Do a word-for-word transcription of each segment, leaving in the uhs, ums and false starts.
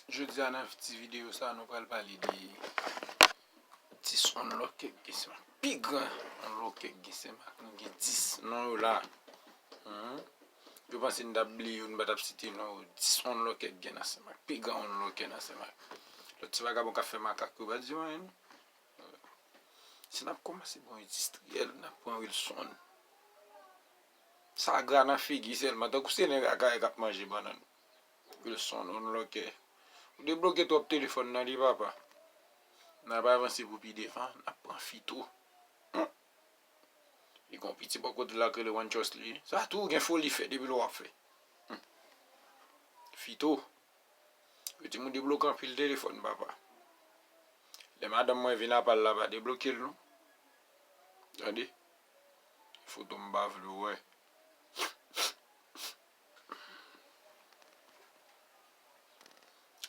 Jodi a nan ti videyo sa, nou pral pale de dis unlock k gen Senmak. Pi gran unlock k gen Senmak. Nou gen dis non yo la. Mhm. Yo panse n t ap bliye yo, n pa t ap site non yo. Dis unlock k gen nan Senmak. Pi gran unlock k nan Senmak. Lòt ti vagabon k ap fè makak yo pa di yo anyen non. Si n ap kòmanse bon endistriyèl, n ap pran Wilson. Sa gra nan figi sèlman, tankou se nèg Akayè k ap manje bannann. Wilson, unlock k. Ou debloke twòp telefòn nan li, papa. N ap avanse pou pi devan, n ap pran Fito. Hmm. Li gon piti bò kote l la k rele One Trust li. Sa tou gen foli fè depi lè w ap fè. Hmm. Fito. Yo di m ou debloke anpil telefòn, papa. Lè madanm mwen vin apa l la, pa debloke l non. Tande. Foto m pa vle w wè.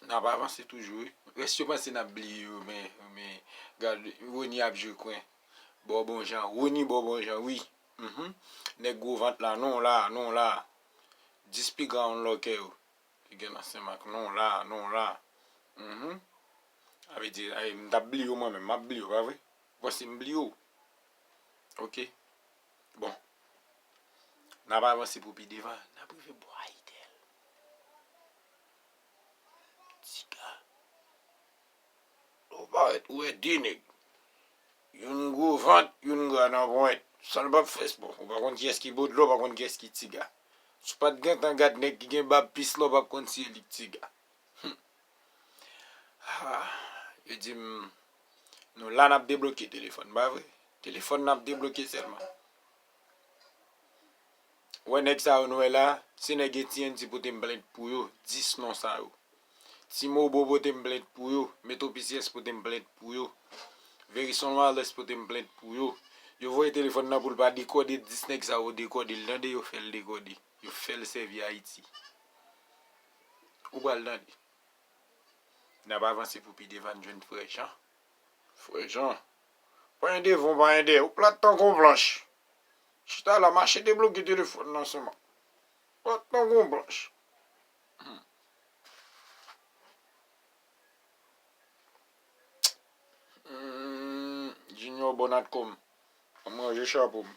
N ap avanse toujou, wi. Rès yo panse n ap bliye yo, men, men, gad, Rony ap jwe kwen. Bò bon jan, Rony bò bon jan, wi. Mhm. Nèg gwo vant la, non la, non la. Dis pi gran unlock k yo. Ki gen nan Senmak, non la, non la. Mhm. Sa vle di, ay, m t ap bliye w mwen menm, m ap bliye w, pa vre? Ou panse m bliye w? Ok. Bon. N ap avanse pou pi devan, n ap rive bò Ayitèl. Tiga. Lè w parèt, ou wè de nèg. Youn gwo vant, youn gra nan pwent. San l p ap fè spò. Ou pa konn kiyès ki Bodlo, ou pa konn kiyès ki Tiga. Si w pa t gentan gad nèg ki gen bab pis la, ou p ap konn si e li k Tiga. Hmm. Ah, yo di m, nou la n ap debloke telefòn, pa vre? Telefòn n ap debloke sèlman. Ou wè nèg sa yo nou wè la, se nèg A T and T pote m plent pou yo, dis non sa yo. T-Mobile pote m plent pou yo, Metro P C S pote m plent pou yo, Verizon Wireless pote m plent pou yo. Yo voye telefòn nan pou l pa dekòde, dis nèg sa yo dekòde l, tande, yo fè l dekòde. Yo fè l sèvi Ayiti. Ou pral tande. N ap avanse pou pi devan, n jwenn Frè Jan. Frè Jan. Pa gen devan, pa gen dèyè. Ou plat tankou yon planch. Chita la, mache debloke telefòn nan sèlman. Plat tankou yon planch. Hmm. Hmm, Junior Bonatcom. An manje chapo m.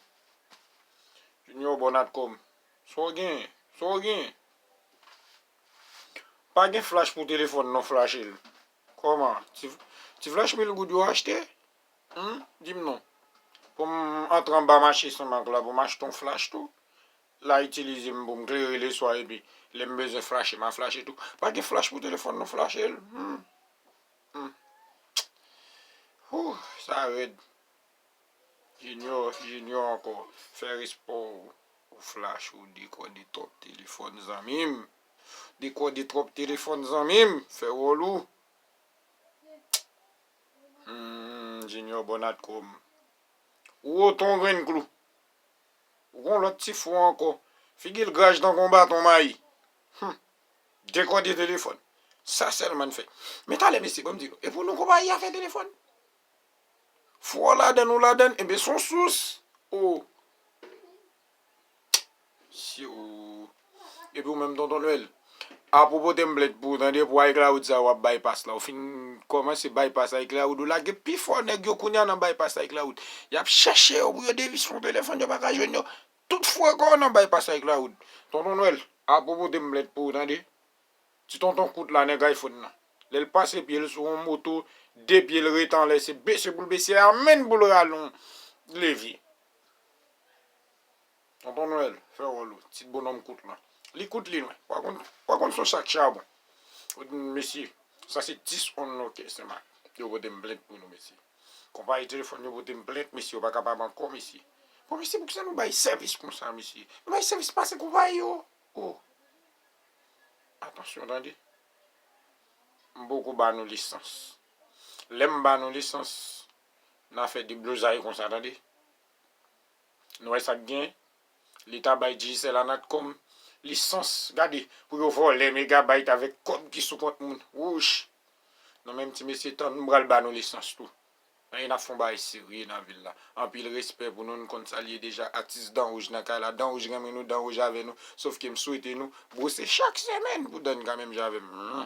Junior Bonatcom. Sa w gen? Sa w gen? Pa gen flash pou telefòn non, flache l. Kòman? Ti, ti flash mil goud yo achte? Hmm? Di m non. Pou m antre anba mache Senmak la, pou m achte yon flash tou. La itilize m pou m klere leswa epi lè m bezwen flache, m a flache tou. Pa gen flash pou telefòn non, flache l. Hmm. Hmm. Hoo, sa rèd. Junior, Junior ankò. Fè respè w, ou flash, ou dekòde twòp telefòn, zanmi m. Dekòde twòp telefòn, zanmi m. Fè wòl ou. Hmm, Junior Bonatcom. Ou wo tankou yon grenn klou. Ou gon lòt ti fou ankò. Figi l graj tankou yon baton mayi. Hmm. Dekòde telefòn. Sa sèlman n fè. Men talè, mesye, ban m di nou. E pou nou konpayi a fè telefòn? Fou a ladann, ou ladann, enben, s on sous. Oh. Syo. Epi ou menm, Tonton Nwèl. Apwopo te m plent pou ou, tande, pou iCloud sa w ap bypass la. Ou fin kòmanse bypass iCloud, ou lage pi fò nèg yo kounye a nan bypass iCloud. Y ap chèche yo pou yo devise yon telefòn, yo pa ka jwenn yo. Tout fre kò nan bypass iCloud. Tonton Nwèl, apwopo te m plent pou ou, tande. Ti tonton kout la, nèg iPhone nan. Lè l pase pye l sou yon moto, de pye l ret anlè, se bese pou l bese, amèn pou l rale yon levye. Tonton Nwèl, fè wòl ou, ti bonòm kout lan. Li kout li nwè. Pa konn, pa konn son sak chabon. Ou di, mesye, sa se dis on lòkè, Senmak. Yo pote m plent pou nou, mesye. Konpayi telefòn yo pote m plent, mesye, yo pa kapab ankò, mesye. Bon, mesye, poukisa nou bay sèvis konsa, mesye? Nou bay sèvis pase konpayi yo. Oh. Atansyon, tande. M poko ba nou lisans. Lè m ba nou lisans, n a fè deblozay konsa, tande. Nou wè sa k gen? Leta bay Digicel a Natcom lisans, gade, pou yo vòlè megabayt avèk kòb ki sou kont moun. Wouch! Nou menm ti mesye, tann m pral ba nou lisans tou. Anyen, n ap fè yon bagay serye nan vil la. Anpil respè pou nou, n konn sa l ye deja. Atis Dan Wouj nan kay la. Dan Wouj renmen nou, Dan Wouj avè nou. Sòf ke m swete nou bwose chak semèn pou Dan ka menm jan avè m.